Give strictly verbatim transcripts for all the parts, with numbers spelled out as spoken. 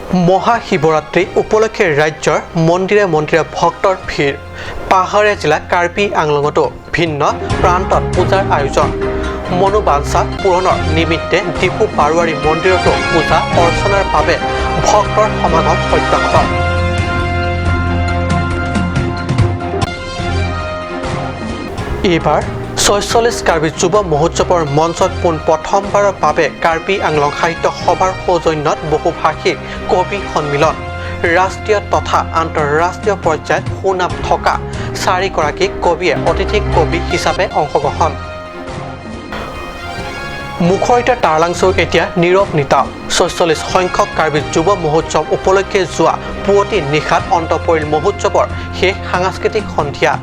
মহাশিৱৰাত্ৰি উপলক্ষে ৰাজ্যৰ মন্দিৰে মন্দিৰে ভক্তৰ ভিৰ। পাহাৰীয়া জিলা কাৰ্বি আংলঙতো ভিন্ন প্ৰান্তত পূজাৰ আয়োজন। মনোবাঞ্ছা পূৰণৰ নিমিত্তে ডিফু বাৰোৱাৰী মন্দিৰতো পূজা অৰ্চনাৰ বাবে ভক্তৰ সমাগম অব্যাহত। এইবাৰ ছয়চল্লিছ কাৰ্বি যুৱ মহোৎসৱৰ মঞ্চত পোন প্ৰথমবাৰৰ বাবে কাৰ্বি আংলং সাহিত্য সভাৰ সৌজন্যত বহুভাষিক কবি সন্মিলন। ৰাষ্ট্ৰীয় তথা আন্তঃৰাষ্ট্ৰীয় পৰ্যায়ত সুনাম থকা চাৰিগৰাকী কবিয়ে অতিথি কবি হিচাপে অংশগ্ৰহণ। মুখৰিত টাৰলাংচুৰ এতিয়া নীৰৱ নিতাপ। ছয়চল্লিছ সংখ্যক কাৰ্বি যুৱ মহোৎসৱ উপলক্ষে যোৱা পুৱতি নিশাত অন্ত পৰিল মহোৎসৱৰ শেষ সাংস্কৃতিক সন্ধিয়া।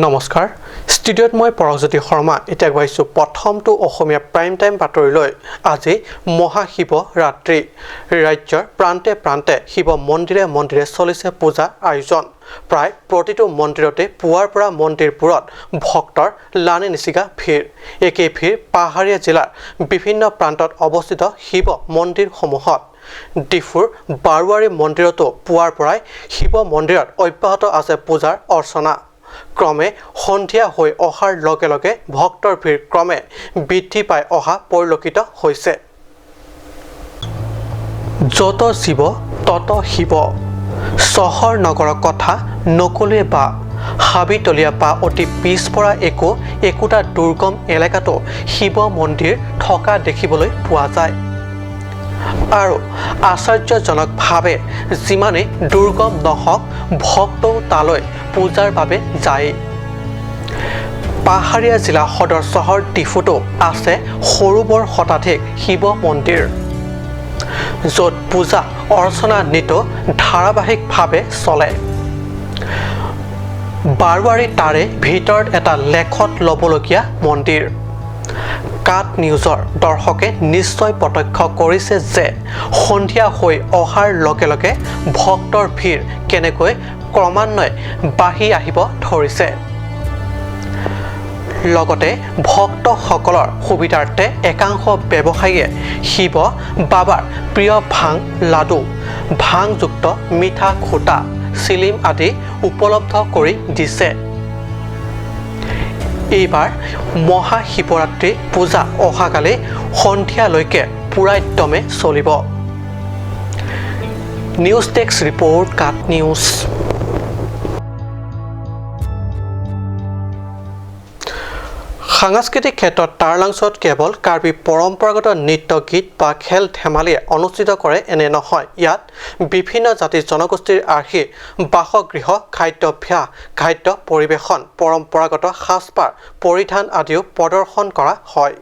নমস্কাৰ, ষ্টুডিঅ'ত মই পৰশজ্যোতি শৰ্মা। এতিয়া আগবাঢ়িছো প্ৰথমটো অসমীয়া প্ৰাইম টাইম বাতৰিলৈ। আজি মহাশিৱৰাত্ৰি। ৰাজ্যৰ প্ৰান্তে প্ৰান্তে শিৱ মন্দিৰে মন্দিৰে চলিছে পূজা আয়োজন। প্ৰায় প্ৰতিটো মন্দিৰতে পুৱাৰ পৰা মন্দিৰবোৰত ভক্তৰ লানি নিচিগা ভিৰ। একেই ভিৰ পাহাৰীয়া জিলাৰ বিভিন্ন প্ৰান্তত অৱস্থিত শিৱ মন্দিৰসমূহত। ডিফুৰ বাৰোৱাৰী মন্দিৰতো পুৱাৰ পৰাই শিৱ মন্দিৰত অব্যাহত আছে পূজাৰ অৰ্চনা। ক্ৰমে সন্ধিয়া হৈ অহাৰ লগে লগে ভক্তৰ ভিৰ ক্ৰমে বৃদ্ধি পাই অহা পৰিলক্ষিত হৈছে। যত শিৱ তত শিৱ। চহৰ নগৰৰ কথা নকলোৱে বা। হাবিতলীয়া বা অতি পিছপৰা একো একোটা দুৰ্গম এলেকাতো শিৱ মন্দিৰ থকা দেখিবলৈ পোৱা যায়। আৰু আশ্চৰ্যজনকভাৱে যিমানেই দুৰ্গম নহওক, ভক্তও তালৈ পূজাৰ বাবে যায়। পাহাৰীয়া জিলা সদৰ চহৰ ডিফুতো আছে সৰু বৰ শতাধিক শিৱ মন্দিৰ, য'ত পূজা অৰ্চনা নিতৌ ধাৰাবাহিকভাৱে চলে। বাৰোৱাৰী তাৰে ভিতৰত এটা লেখত ল'বলগীয়া মন্দিৰ। কাট নিউজৰ দৰ্শকে নিশ্চয় প্ৰত্যক্ষ কৰিছে যে সন্ধিয়া হৈ অহাৰ লগে লগে ভক্তৰ ভিৰ কেনেকৈ ক্ৰমান্বয়ে বাঢ়ি আহিব ধৰিছে। লগতে ভক্তসকলৰ সুবিধাৰ্থে একাংশ ব্যৱসায়ীয়ে শিৱ বাবাৰ প্ৰিয় ভাং লাডু, ভাংযুক্ত মিঠা খুটা, চিলিম আদি উপলব্ধ কৰি দিছে। এইবাৰ মহাশিৱৰাত্ৰি পূজা অহাকালি সন্ধিয়ালৈকে পূৰা একদমে চলিব। নিউজ ডেস্ক ৰিপৰ্ট, কাট নিউজ। সাংস্কৃতিক ক্ষেত্ৰত টাৰলাংচুত কেৱল কাৰ্বি পৰম্পৰাগত নৃত্য, গীত বা খেল ধেমালিয়ে অনুষ্ঠিত কৰে এনে নহয়। ইয়াত বিভিন্ন জাতি জনগোষ্ঠীৰ আৰ্হি, বাসগৃহ, খাদ্যাভ্যাস, খাদ্য পৰিৱেশন, পৰম্পৰাগত সাজপাৰ পৰিধান আদিও প্ৰদৰ্শন কৰা হয়।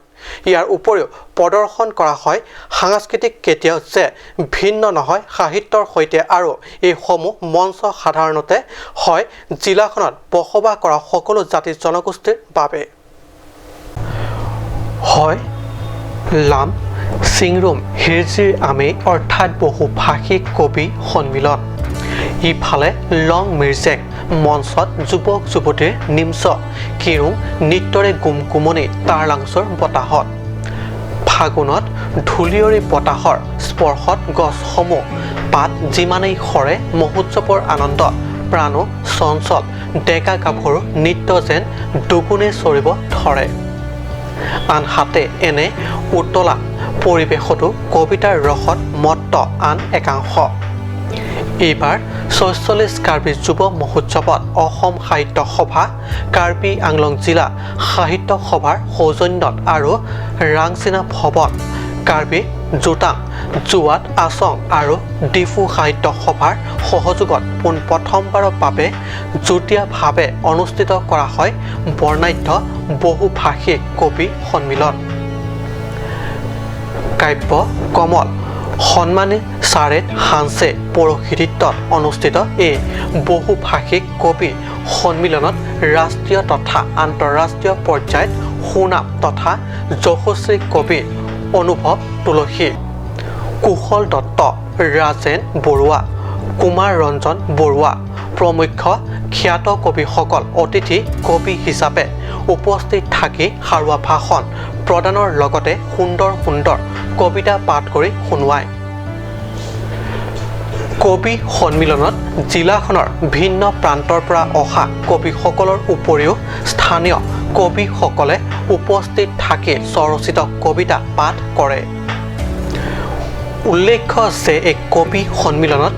ইয়াৰ উপৰিও প্ৰদৰ্শন কৰা হয় সাংস্কৃতিক, কেতিয়াও যে ভিন্ন নহয় সাহিত্যৰ সৈতে। আৰু এইসমূহ মঞ্চ সাধাৰণতে হয় জিলাখনত বসবাস কৰা সকলো জাতি জনগোষ্ঠীৰ বাবে। হয় লাম, চিংৰুম, হিৰজিৰ আমে অৰ্থাৎ বহুভাষিক কবি সন্মিলন। ইফালে লং মিৰ্জেক মঞ্চত যুৱক যুৱতীৰ নিমচ, কিৰুং নৃত্যৰে গুমগুমনি টাৰলাংচুৰ বতাহত। ফাগুনত ধূলিয়ৰী বতাহৰ স্পৰ্শত গছসমূহ পাত যিমানেই সৰে, মহোৎসৱৰ আনন্দত প্ৰাণো চঞ্চল ডেকা গাভৰু নৃত্য যেন দুগুণে চৰিব ধৰে। আনহাতে এনে উতলা পৰিৱেশতো কবিতাৰ ৰসত মত্ত আন একাংশ। এইবাৰ ছয়চল্লিছ কাৰ্বি যুৱ মহোৎসৱত অসম সাহিত্য সভা, কাৰ্বি আংলং জিলা সাহিত্য সভাৰ সৌজন্যত আৰু ৰাংচিনা ভৱন, কাৰ্বি জোতাং, জোৱাত আছং আৰু ডিফু সাহিত্য সভাৰ সহযোগত পোনপ্ৰথমবাৰৰ বাবে যুটীয়াভাৱে অনুষ্ঠিত কৰা হয় বৰ্ণাঢ্য বহুভাষিক কবি সন্মিলন। কাব্য কমল সন্মানী চাৰেট হানছে পৌৰোহিত্যত অনুষ্ঠিত এই বহুভাষিক কবি সন্মিলনত ৰাষ্ট্ৰীয় তথা আন্তঃৰাষ্ট্ৰীয় পৰ্যায়ত সুনাম তথা যশস্বী কবি অনুভৱ তুলসী, কুশল দত্ত, ৰাজেন বৰুৱা, কুমাৰ ৰঞ্জন বৰুৱা প্ৰমুখ্য খ্যাত কবিসকল অতিথি কবি হিচাপে উপস্থিত থাকি সাৰুৱা ভাষণ প্ৰদানৰ লগতে সুন্দৰ সুন্দৰ কবিতা পাঠ কৰি শুনোৱায়। কবি সন্মিলনত জিলাখনৰ ভিন্ন প্ৰান্তৰ পৰা অহা কবিসকলৰ উপৰিও স্থানীয় কবিসকলে উপস্থিত থাকি স্বৰচিত কবিতা পাঠ কৰে। উল্লেখ্য যে এই কবি সন্মিলনত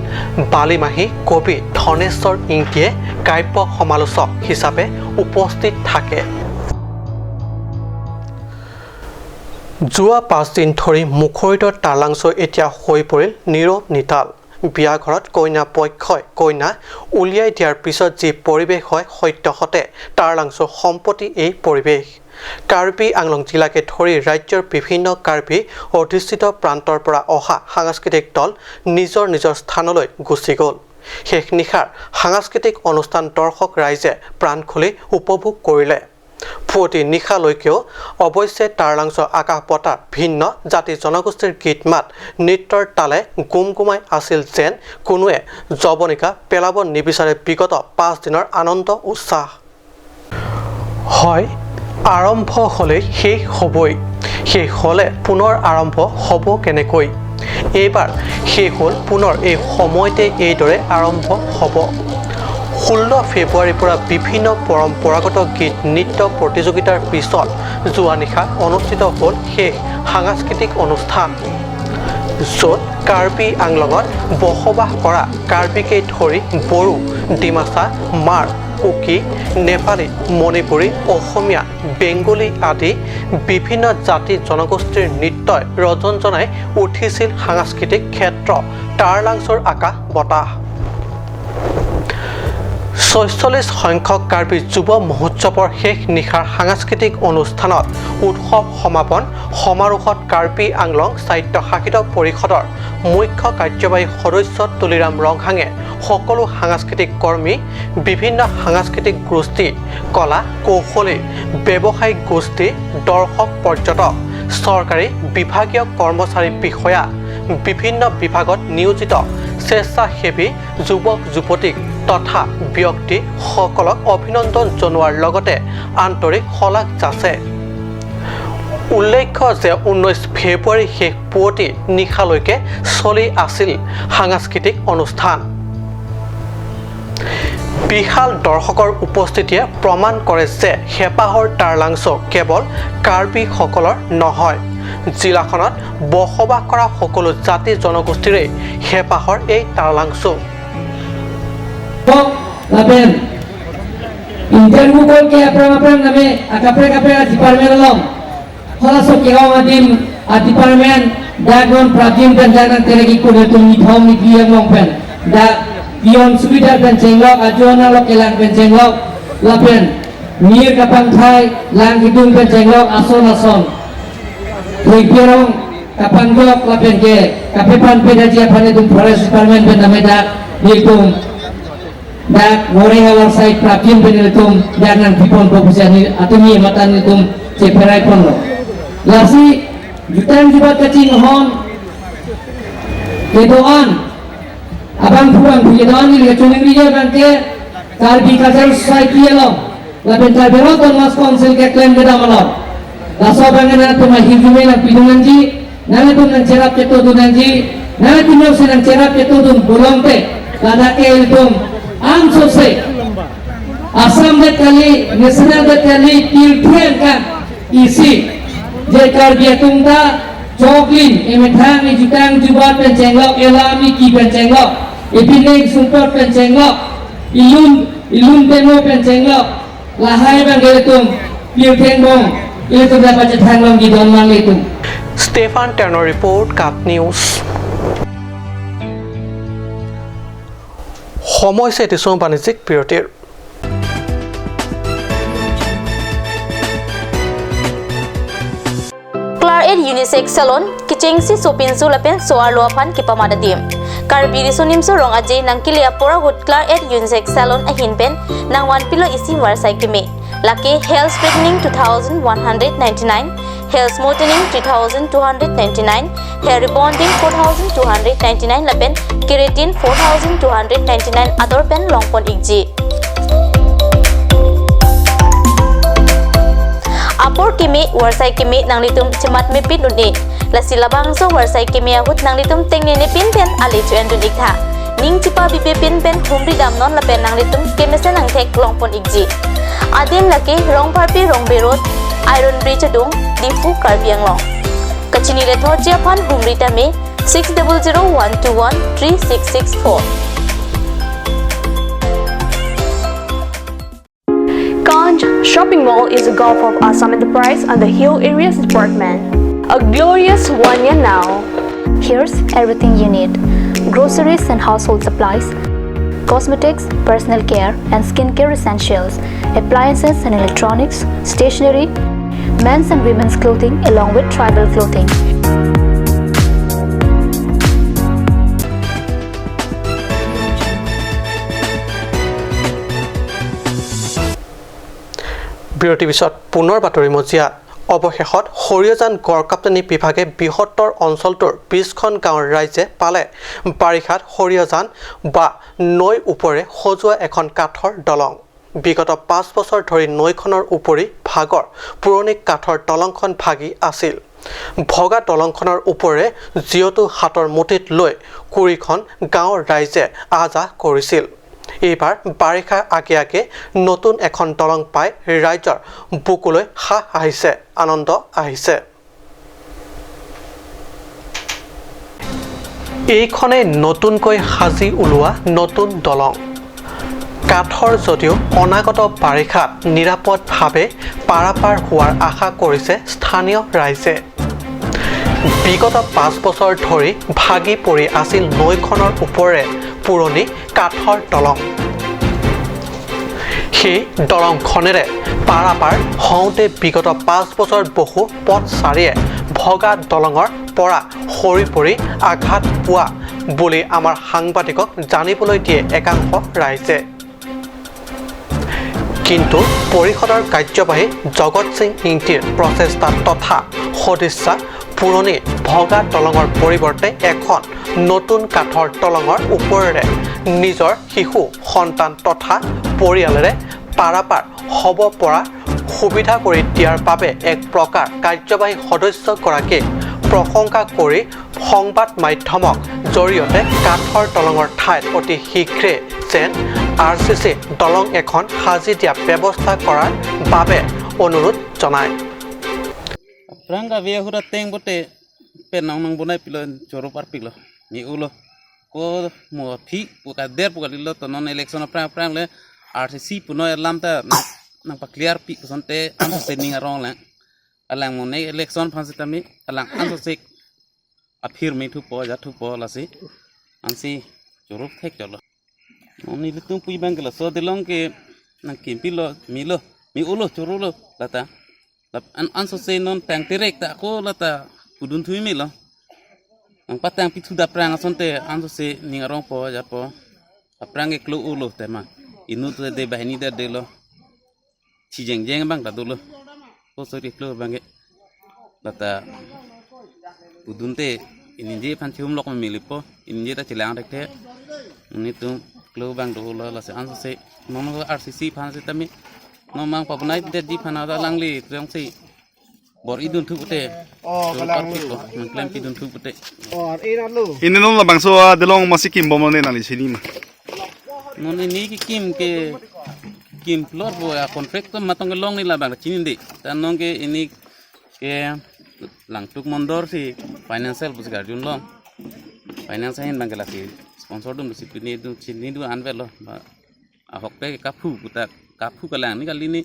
বালিমাহী কবি ধনেশ্বৰ ইংতিয়ে কাব্য সমালোচক হিচাপে উপস্থিত থাকে। যোৱা পাঁচদিন ধৰি মুখৰিত টাৰলাংচ এতিয়া হৈ পৰিল নীৰৱ নিতাল। বিয়া ঘৰত কইনা পক্ষই কইনা উলিয়াই দিয়াৰ পিছত যি পৰিৱেশ হয়, সদ্যহতে টাৰলাংচ সম্প্ৰতি এই পৰিৱেশ। কাৰ্বি আংলং জিলাকে ধৰি ৰাজ্যৰ বিভিন্ন কাৰ্বি অধিষ্ঠিত প্ৰান্তৰ পৰা অহা সাংস্কৃতিক দল নিজৰ নিজৰ স্থানলৈ গুচি গ'ল। শেষ নিশাৰ সাংস্কৃতিক অনুষ্ঠান দৰ্শক ৰাইজে প্ৰাণ খুলি উপভোগ কৰিলে। পুৱতি নিশালৈকেও অৱশ্যে টাৰলাংচ আকাশ বতাহ ভিন্ন জাতি জনগোষ্ঠীৰ গীত মাত নৃত্যৰ তালে গুমগুমাই আছিল যেন কোনোৱে যৱনিকা পেলাব নিবিচাৰে বিগত পাঁচ দিনৰ আনন্দ উৎসাহ। হয়, আৰম্ভ হ'লেই শেষ হ'বই। শেষ হ'লে পুনৰ আৰম্ভ হ'ব কেনেকৈ? এইবাৰ শেষ হ'ল, পুনৰ এই সময়তে এইদৰে আৰম্ভ হ'ব। ষোল্ল ফেব্ৰুৱাৰীৰ পৰা বিভিন্ন পৰম্পৰাগত গীত নৃত্য প্ৰতিযোগিতাৰ পিছত যোৱা নিশা অনুষ্ঠিত হ'ল শেষ সাংস্কৃতিক অনুষ্ঠান, য'ত কাৰ্বি আংলঙত বসবাস কৰা কাৰ্বিকে ধৰি বড়ো, ডিমাচা, মাৰ, কুকি, নেপালী, মণিপুৰী, অসমীয়া, বেংগলী আদি বিভিন্ন জাতি জনগোষ্ঠীৰ নৃত্যই ৰজন জনাই উঠিছিল সাংস্কৃতিক ক্ষেত্ৰ টাৰলাংচৰ আকাশ বতাহ। ছয়চল্লিছ সংখ্যক কাৰ্বি যুৱ মহোৎসৱৰ শেষ নিশাৰ সাংস্কৃতিক অনুষ্ঠানত উৎসৱ সমাপন সমাৰোহত কাৰ্বি আংলং স্বায়ত্তশাসিত পৰিষদৰ মুখ্য কাৰ্যবাহী সদস্য তুলিৰাম ৰংহাঙে সকলো সাংস্কৃতিক কৰ্মী, বিভিন্ন সাংস্কৃতিক গোষ্ঠী, কলা কৌশলী, ব্যৱসায়িক গোষ্ঠী, দৰ্শক, পৰ্যটক, চৰকাৰী বিভাগীয় কৰ্মচাৰী, বিষয়া, বিভিন্ন বিভাগত নিয়োজিত স্বেচ্ছাসেৱী যুৱক যুৱতীক তথা ব্যক্তিসকলক অভিনন্দন জনোৱাৰ লগতে আন্তৰিক শলাগ যাচে। উল্লেখ্য যে ঊনৈছ ফেব্ৰুৱাৰী শেষ পুৱতি নিশালৈকে চলি আছিল সাংস্কৃতিক অনুষ্ঠান। বিশাল দৰ্শকৰ উপস্থিতিয়ে প্ৰমাণ কৰে যে হেঁপাহৰ টাৰলাংচ কেৱল কাৰ্বিসকলৰ নহয়, জিলাখনত বসবাস কৰা সকলো জাতি জনগোষ্ঠীৰেই হেঁপাহৰ এই টাৰলাংচ। Lapen interview call ke aphrang aphrang name akaprek kaprek department along halaso ke-ong adim a department dak non prajin pen dak nang terek ikut atum ni thom ni kiyam long pen dak pion subidar pen chenglok, ajo nang lok kelang pen chenglok, lapen mir kapangthai lang kidung pen chenglok, ason ason. Thengpi arong kapangjok lapen ke kapepan pedaji aphan itum forest department pen name dak nelitum dak Goreng Awar side prapjin pen nelitum dak nangpiponpo pusi ani atum ni matan nelitum cheperai ponlo. Lasi jutang jubat kachinghon kedo-an abang phu abang phu kedo-an neli kachiningri abang ke Karbi Cultural Society along lapen Karbi Anglong Autonomous Council keklem kedam along. Laso abang nangtum ahirjume nangpidun nangji, nangtum nangcherap chetodun nangji, nangtum nangsi nangcherap chetodun pulote, ladak ke ilitum ansose Assam det kali, national det kali, pirthe angkan isi, je Karbi atum ta choklin, emethang, ejutang, jubat pen chenglok, elam, eki pen chenglok, epining sumpot pen chenglok, ilun, ilun temo pen chenglok, lahai abang ilitum pirthe angbong, ilitum dapat chethan long gidon mang ilitum. Stephen Terno report, Cup News. সময় হৈছে এটি চমু বাণিজ্যিক বিৰতিৰ। Claret Unisex Salon, kechengsi sopinso lapen so-arlo aphan kepamat adim. Karbi Riso Nimso Rong Aje nangkele apor ahut Claret Unisex Salon ahin pen nangvanpilo isi varsai keme. Lake hair straightening two thousand one hundred ninety-nine, hair smoothening three thousand two hundred ninety-nine, hair rebonding four thousand two hundred ninety-nine lapen keratin four thousand two hundred ninety-nine ador pen longpon ikji. me, varsai keme nanglitum chematme pin un-e. Lasi labangso varsai keme ahut nanglitum tengnene pin pen ale cho-endun ik tha. Ning chepabibe pin pen humri damnon lapen nanglitum kemesen angthek longpon ikji. Adim lake Rongpharpi Rongbe Road, Iron Bridge adung, Diphu, Karbi Anglong. Kachini le thotji aphan humri tame six double zero one two one three six six four. Kanj Shopping Mall is a gulf of Assam Enterprise and the Hill Areas Department. A glorious one year now. Here's everything you need: groceries and household supplies, cosmetics, personal care and skincare essentials, appliances and electronics, stationery, men's and women's clothing, along with tribal clothing. বিৰতি পিছত পুনৰ বাতৰি মজিয়া। অৱশেষত হৰিয়াজান গড়কাপ্তানি বিভাগে বৃহত্তৰ অঞ্চলটোৰ বিশখন গাঁৱৰ ৰাইজে পালে বাৰিষাত হৰিয়াজান বা নৈ ওপৰে সজোৱা এখন কাঠৰ দলং। বিগত পাঁচ বছৰ ধৰি নৈখনৰ উপৰি ভাগৰ পুৰণি কাঠৰ দলংখন ভাগি আছিল। ভগা দলংখনৰ ওপৰে যিহেতু হাতৰ মুঠিত লৈ কুৰিখন গাঁৱৰ ৰাইজে আহ যাহ কৰিছিল। এইবাৰ বাৰিষাৰ আগে আগে নতুন এখন দলং পাই ৰাইজৰ বুকুলৈ সাহ আহিছে, আনন্দ আহিছে। এইখনে নতুনকৈ সাজি ওলোৱা নতুন দলং। কাঠৰ যদিও অনাগত বাৰিষাত নিৰাপদভাৱে পাৰাপাৰ হোৱাৰ আশা কৰিছে স্থানীয় ৰাইজে। বিগত পাঁচ বছৰ ধৰি ভাগি পৰি আছিল নৈখনৰ ওপৰে পুৰণি কাঠৰ দলং। সেই দলংখনেৰে পাৰাপাৰ হওঁতে বিগত পাঁচ বছৰ বহু পথচাৰীয়ে ভগা দলঙৰ পৰা সৰি পৰি আঘাত পোৱা বুলি আমাৰ সাংবাদিকক জানিবলৈ দিয়ে একাংশ ৰাইজে। কিন্তু পৰিষদৰ কাৰ্যবাহী জগত সিং ইংতিৰ প্ৰচেষ্টা তথা সদিচ্ছা পুৰণি ভগা দলঙৰ পৰিৱৰ্তে এখন নতুন কাঠৰ দলঙৰ ওপৰেৰে নিজৰ শিশু সন্তান তথা পৰিয়ালেৰে পাৰাপাৰ হ'ব পৰা সুবিধা কৰি দিয়াৰ বাবে এক প্ৰকাৰ কাৰ্যবাহী সদস্যগৰাকীক প্ৰশংসা কৰি সংবাদ মাধ্যমৰ জৰিয়তে কাঠৰ দলঙৰ ঠাইত অতি শীঘ্ৰে যেন আৰ চি চি দলং এখন সাজি দিয়া ব্যৱস্থা কৰাৰ বাবে অনুৰোধ জনায়। Aphrang kave ahut ateng pote pen nang nang bonai pilo, choro parpiklo, me-olo. Ko mo phi pu kader pu kalilo, to non election aphrang aphrang le R C C punoi alam ta nang, nang pa clear pi pu asonte anso se ning arong lang. Alang mo ne election aphan sitame alang anso se aphir me thupo, ja thupo lasi. Ansi choro thek cholo. Nelitum pu abang ke laso dellong ke nang kimpilo, melo, me-olo, chorolo lata. Lap an anso se non pang terek ta ko lata pudun thui melo. Nang patang pithu dapprang asonte anso se ning arongpo, japo. Aphrang ke klo-olo tema. Inut te de bahini de delo. Chijeng jeng abang ta dolo. Ko sori klo abang ke. Lata pudun te inije aphan chihum lok melipo, inije ta chelang thekthe. Nelitum klo abang dolo, lasi anso se non R C C aphan sitame non mang pabonai det ji aphan ta alangli triang se bor-idun thu pute. Oh, choro kalang parpiklo, nang klem pidun thu pute. Oh, ena lo. Ini non labangso, ah, dellong masi kimbom ne nangli chini ma? Non ini ke kim ke kim floor po ya, contract to matong ke longle labang chinine. Ta non ke ini ke Langtuk Mondor si financial pusi garjun long. Finance ahin abang ke lasi sponsor dun si pini dun chinidun anvelo. Ba ahok te kaphu puta kaphu kalang ni kali ni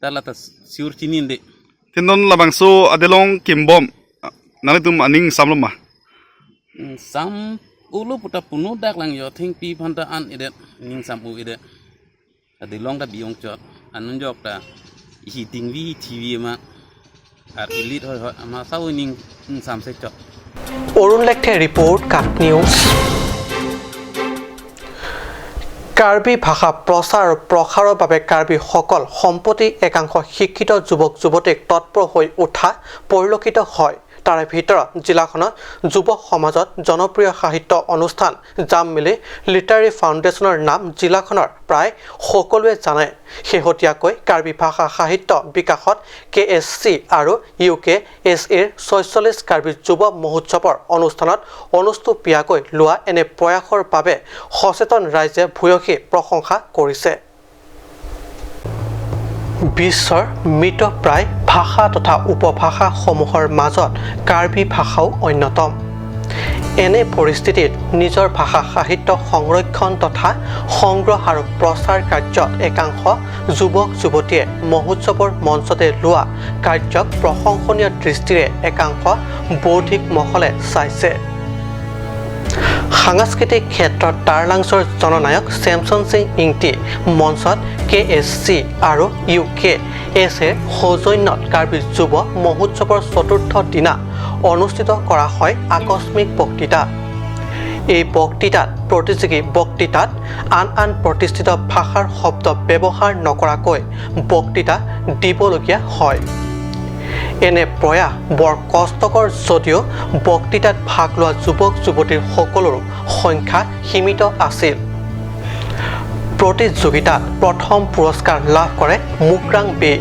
ta lata sure chinine. Te non labangso adellong kimbom, ah, nanglitum aning samlo ma? Mm, sam-olo puta punu dak lang yo thengpi aphan ta an-edet, ning sam-o-edet. Adellong ta bi-ong chot, anun jok ta isi dingvi thivi ma, ar ilit hoi hoi ama sao ning, ning samse chot. Arun লেকথে report, কাট নিউজ। কাৰ্বি ভাষা প্ৰচাৰ আৰু প্ৰসাৰৰ বাবে কাৰ্বিসকল সম্প্ৰতি একাংশ শিক্ষিত যুৱক যুৱতীক তৎপৰ হৈ উঠা পৰিলক্ষিত হয়। তাৰে ভিতৰত জিলাখনৰ যুৱ সমাজত জনপ্ৰিয় সাহিত্য অনুষ্ঠান জাম মিলি লিটাৰী ফাউণ্ডেশ্যনৰ নাম জিলাখনৰ প্ৰায় সকলোৱে জানে। শেহতীয়াকৈ কাৰ্বি ভাষা সাহিত্য বিকাশত কে এছ চি আৰু ইউ কে এছ এৰ ছয়চল্লিছ কাৰ্বি যুৱ মহোৎসৱৰ অনুষ্ঠানত অনুষ্ঠুপীয়াকৈ লোৱা এনে প্ৰয়াসৰ বাবে সচেতন ৰাইজে ভূয়সী প্ৰশংসা কৰিছে। বিশ্বৰ মৃতপ্ৰায় ভাষা তথা উপভাষাসমূহৰ মাজত কাৰ্বি ভাষাও অন্যতম। এনে পৰিস্থিতিত নিজৰ ভাষা সাহিত্য সংৰক্ষণ তথা সংগ্ৰহ আৰু প্ৰচাৰ কাৰ্যত একাংশ যুৱক যুৱতীয়ে মহোৎসৱৰ মঞ্চতে লোৱা কাৰ্যক প্ৰশংসনীয় দৃষ্টিৰে একাংশ বৌদ্ধিক মহলে চাইছে। সাংস্কৃতিক ক্ষেত্ৰত টাৰলাংচৰ জননায়ক ছেমছন সিং ইংতি মঞ্চত কে এছ চি আৰু ইউ কে এছ এৰ সৌজন্যত কাৰ্বি যুৱ মহোৎসৱৰ চতুৰ্থ দিনা অনুষ্ঠিত কৰা হয় আকস্মিক বক্তৃতা। এই বক্তৃতাত প্ৰতিযোগী বক্তৃতাত আন আন প্ৰতিষ্ঠিত ভাষাৰ শব্দ ব্যৱহাৰ নকৰাকৈ বক্তৃতা দিবলগীয়া হয়। এনে প্ৰয়াস বৰ কষ্টকৰ যদিও বক্তৃতাত ভাগ লোৱা যুৱক যুৱতীৰ সকলোৰো সংখ্যা সীমিত আছিল। প্ৰতিযোগিতাত প্ৰথম পুৰস্কাৰ লাভ কৰে মুকৰাং বে,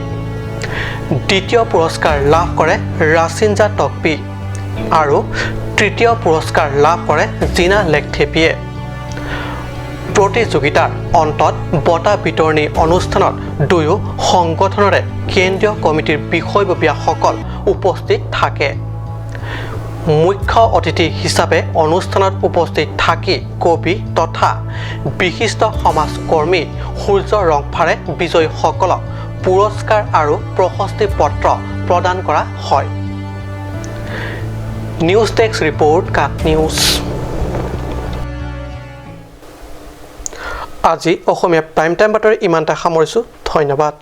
দ্বিতীয় পুৰস্কাৰ লাভ কৰে ৰাচিঞ্জা টকপি আৰু তৃতীয় পুৰস্কাৰ লাভ কৰে জিনা লেকথেপিয়ে। প্ৰতিযোগিতাৰ অন্তত বঁটা বিতৰণী অনুষ্ঠানত দুয়ো সংগঠনৰে কেন্দ্ৰীয় কমিটিৰ বিষয়ববীয়াসকল উপস্থিত থাকে। মুখ্য অতিথি হিচাপে অনুষ্ঠানত উপস্থিত থাকি কবি তথা বিশিষ্ট সমাজকৰ্মী সূৰ্য ৰংফাৰে বিজয়ীসকলক পুৰস্কাৰ আৰু প্ৰশস্তি পত্ৰ প্ৰদান কৰা হয়। নিউজ ডেস্ক ৰিপৰ্ট, কাট নিউজ। আজি অসমীয়া প্ৰাইম টাইম বাতৰি ইমানতে সামৰিছো। ধন্যবাদ।